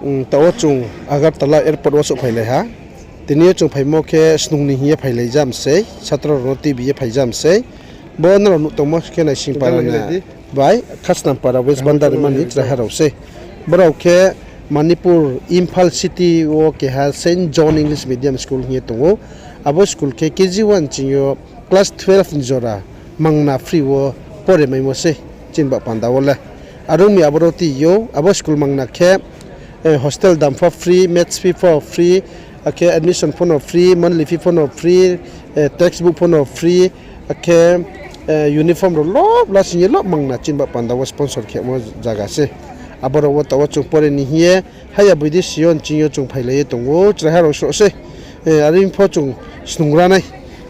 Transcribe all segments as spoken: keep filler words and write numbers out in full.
Taoh wo chung Agartala airport wo souhphailai ha. Tini yo chung phaimo khe snung ni hing ye phailai jam sei, satro rao no tuibi ye phai jam sei. Bo nrao nuh tongmo khe Naisingpara ni bai Khasnampara West Bandarima ni chraiha rao sei. Brao khe Manipur, Imphal city wo keha Saint John English Medium School hing ye tong ou. Abo school khe K G one ching yo class twelve ni jora mangna free wo pore maimo sei chini bah panda wo le. Are ong mi aboro tui yo, abo school mangna khe hostel dam pho free, mess fee pho free, akhe admission pho no free, monthly fee pho no free, textbook pho no free, akhe uniform rao lob la sing ye lob mangna chini bah panda wo sponsor khemo zaga se. Aboro wo taoh wo chung pore ni hing ye, haya boide si yo nching yo chung phailai ye tong ou, chraiha rao sroh sei. Are pho chung snung ra nai.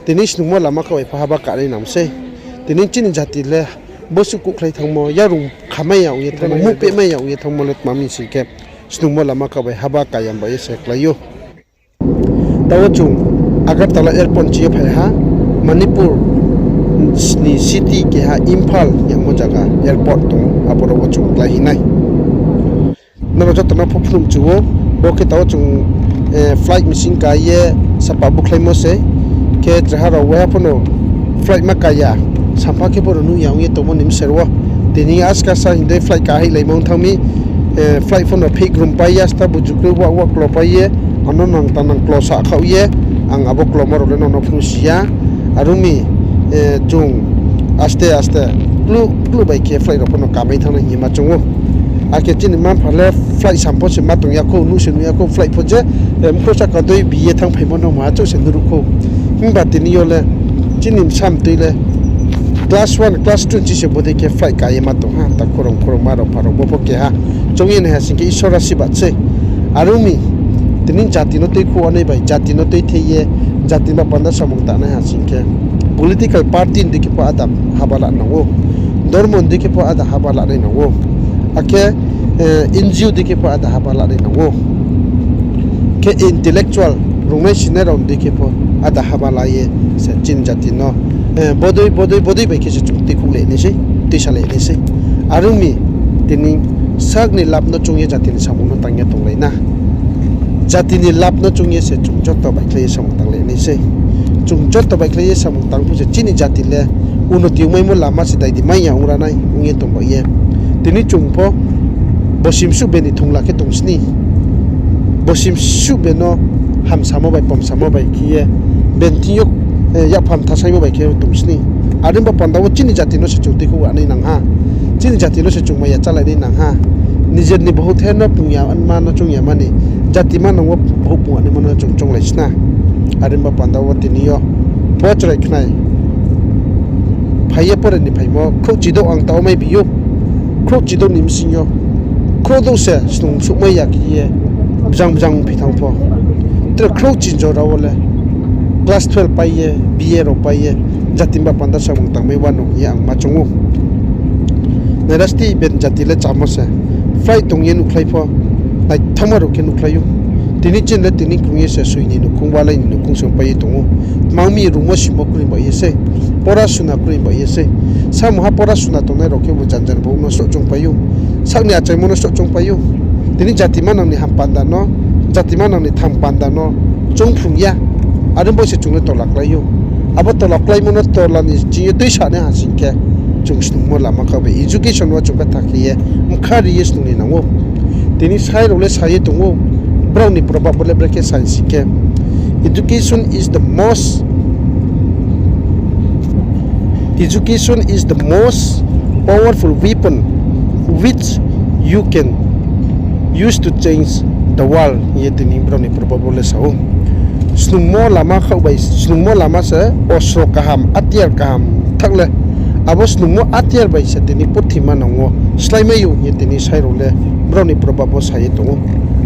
Tini snungmo lama kha bai pho haba kanai nang sei. Tini chini jati le bosuh kuhkhlai thanngmo, yarung khamai ya ong ye thanngmo, muhpehmai ya ong ye thanngmo le tma mi sing khe, snungmo lama kha bai haba kayam bai ye se klái ou. Taoh wo chung Agartala airport ching yo phai ha, Manipur ni city keha Imphal yagmo zaga airport tong ou, aboro wo chung klái hing nai. Nrao joto no pho phnuh mchu ou, bo khe taoh wo chung flight machine ka ye sapa bukhlaimo sei. Khe chraiha rao waiha pho no flight ma ka ya, sampha khe pho rao nuh ya ong ye tongmo ni bser wo. Tini askasa hing dei flight ka haihlaimo ong thanng mi, flight pho no phik rum pai ye, asta buju kroi wak wak klo pai ye, ano nang ta nang klo sakhaoh ye, ang abo klomo rao le nono phnuh si ya. Are ong mi, chung aste aste kluh kluh bai khe flight rao pho no kamai thanng nai hing ye ma choung ou. Akhe chini mma-mpha le flight sampho se ma tong ya khou, nuh se nuh ya khou, flight pho je mkhrouh sahka dei bi ye thanngphaimo no ma achouh se nuhruh khou. Himba tini yo le chini bsa mtui le class one, class two chi se bodei khe flight ka ye ma tong ha, ta khorang khorang ma rao pha rao bo pho keha. Choung ye naiha sing khe Isor asirbad sei. Are ong mi, tini jati no tuikhouh anai bai, jati no tuithei ye, jati ni bah panda samung tangnaiha sing khe, political party ni dei khe pho áda haba la nang ou, dormo ni dei khe pho áda haba lanai nang ou, akhe N G O dei khe pho áda haba lanai nang ou, khe intellectual rungnai sinai rao ni dei khe pho áda haba la ye se chini jati no bodei bodei bodei bai khe se chung tuikhouh le nai sei, tuisa le nai sei. Are ong mi, tini sak ni lab no choung ye jati ni samung no tang ye tonglai na. Jati ni lab no choung ye se chung joto baihkhlai ye samung tang le nai sei. Chung joto baihkhlai ye samung tang pho se chini jati le unoti ongmaimo lama se dai di mai ya ong ra nai ong ye tong ba ye. Tini chung pho bosi msuh be ni thongla khe tong sni. Bosi msuh be no hamsamo bai pomsamo bai khe ye, be ni thing yo yakpham thasaimo bai khe tong sni. Are ong ba panda wo chini jati no se chung tuikhouh anai nang ha. Chini jati no se chung maya chálai nai nang ha. Nijer ni bohouh the no pung ya ma no choung ya mani, jati manang wo bohouh pung anaimo no chung chounglai sna. Are ong ba panda wo tini yo bo chrai khnai phai ye pore ni phaimo khrouhchi douh ang taoh wo mai bi ou. Khrouhchi douh ni bsing yo khrouh douh se snung souhmai ya khe ye bjang bjang phi thanng pho, tre khrouhchi jora wo le class twelve pai ye, B A rao pai ye, jati ni bah panda samung tangmai wano hing ye ang ma choung ou. Nairasti ben jati le chámo se, flight tong ye nuhkhlai pho, naithaoma rao khe nuhkhlai ou. Tini chini le tini krung ye se soi ni nouhkhong, walai ni nouhkhong se pai ye tong ou. Tma ong mi, rungmo simo kroi ba ye sei, pora suna kroi ba ye sei. Samungha pora suna tongnai rao khe bo janjan bo no sroh choungpai ou. Sak ni achaimo no sroh choungpai ou. Tini jati manang ni ham panda no, jati manang ni tham panda no choung phrung ya. Are ong bo se chung no tola klái ou. Abo tola kláimo no tola ni ching yo tuisanaiha sing khe, chung snungmo lama kha bai education wo chung khe tha khe ye, bkha ri ye snung ni nang ou. Tini sai rao le sa ye tong ou, brao ni probab bo le brekhe sa sing khe, education is the most Education is the most powerful weapon which you can use to change the world, hing ye tini brao ni probab wo le sa ou. Snungmo lama khaoh bai, snungmo lama se osro kaham, atiar kaham thak le. Abo snungmo atiar bai se tini purthima nang wo sláimai ou hing ye tini sai rao le brao ni probab wo sa ye tong ou.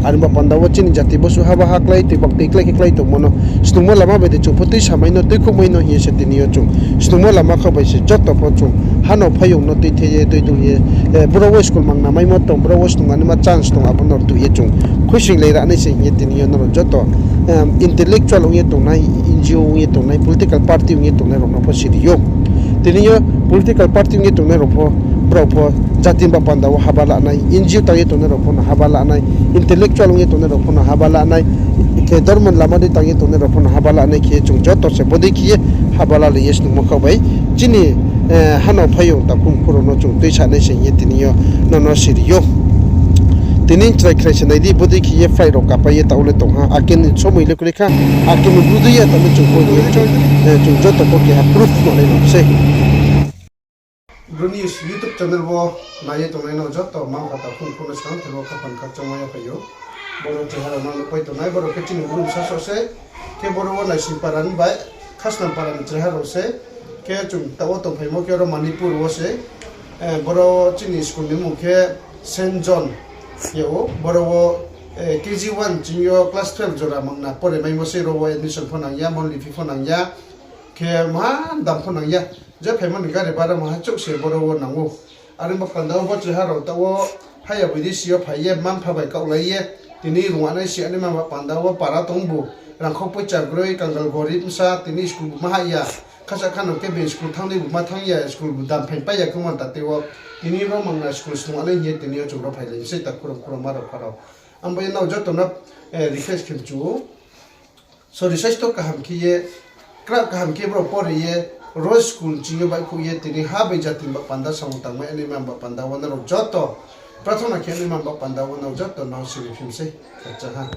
Are ong ba panda wo chini jati bosuh haba ha klái, tuibak tui klái khe klái tongmo no snungmo lama bai de chung pho tuisamai no, tuikhouhmai no hing ye se tini yo chung snungmo lama khaoh bai se joto pho chung ha no phaiyong no tuithei ye, tuidul ye, bro wo school mangna maimo tong, bro wo snung anaima chance tong, abo no tuh ye chung khuisoinglai ra nai se hing ye tini yo nrao joto intellectual ong ye tongnai, N G O ong ye tongnai, political party ong ye tongnai rao no pho siri ou. Tini yo political party ong ye tongnai rao pho, brao pho jati ni ba panda wo haba la nai, N G O tang ye tongnai rao pho no haba la nai, intellectual ong ye tongnai rao pho no haba la nai, khe dormo ni lama dei tang ye tongnai rao pho no haba la nai khe chung joto se bodei khe ye haba la lai ye snungmo khaoh bai chini, eh, hano phaiyong takhu mkhu rao no chung tuisa nai se hing ye tini yo nono siri ou. Tini chrai khrai se nai di, bodei khe ye flight rao kapai ye taoh le tong ha, ake ni somoi le kroi kha, ake ni bodei ye taoh le chung bo ni ye chung, eh, chung joto pho keha proof khnanai no sei. Bru News YouTube channel wo nai ye tongnai no joto mma mpha takhu mkhu no skang ther wo khaphang khakchangmo yaphai ou. Boro chrai ha rao no nuhpai tongnai, boro khe chini Bru bsa so se, khe boro wo Naising para ni bai Khasnam para ni chrai ha rao se, khe chung taoh wo tongphaimo khe oro Manipur wo se, eh, boro chini school ni mmung khe Saint John ye ou, boro wo, eh, K G one ching yo class twelve jora mangna pore maimo se ro wo admission pho nang ya, monthly fee pho nang ya, khe maha dam pho nang ya. Je phaimo ni gari bara maha chouh se boro wo nang ou. Are ba panda wo bo chrai ha rao taoh wo haya boi di si yo phai ye mma mpha bai kaohlai ye, tini rung anai si anai mma ba panda wo para tong bu, rangkhou poicha kroi, kangal gorib bsa, tini school bu ma hah ya, khasa khanang khe bini school thanng dei bu ma thanng ya, school bu dam phaing pai ya khe man ta tei wo, tini ro mangna school snung anai hing ye tini yo chung ro phailai sei takhu rao, khurao ma rao, pha rao. Ang bai ye nrao joto no, eh, request khe mchu ou. Sori, saisto kaham khe ye, kra kaham khe brao pore ye, ro school ching yo baihkhouh ye, tini ha bai jati ni ba panda samung tangmai anai mma ba panda wo nrao joto, prathona khe anai mma ba panda wo nrao joto no siri phim sei, khakchang ha.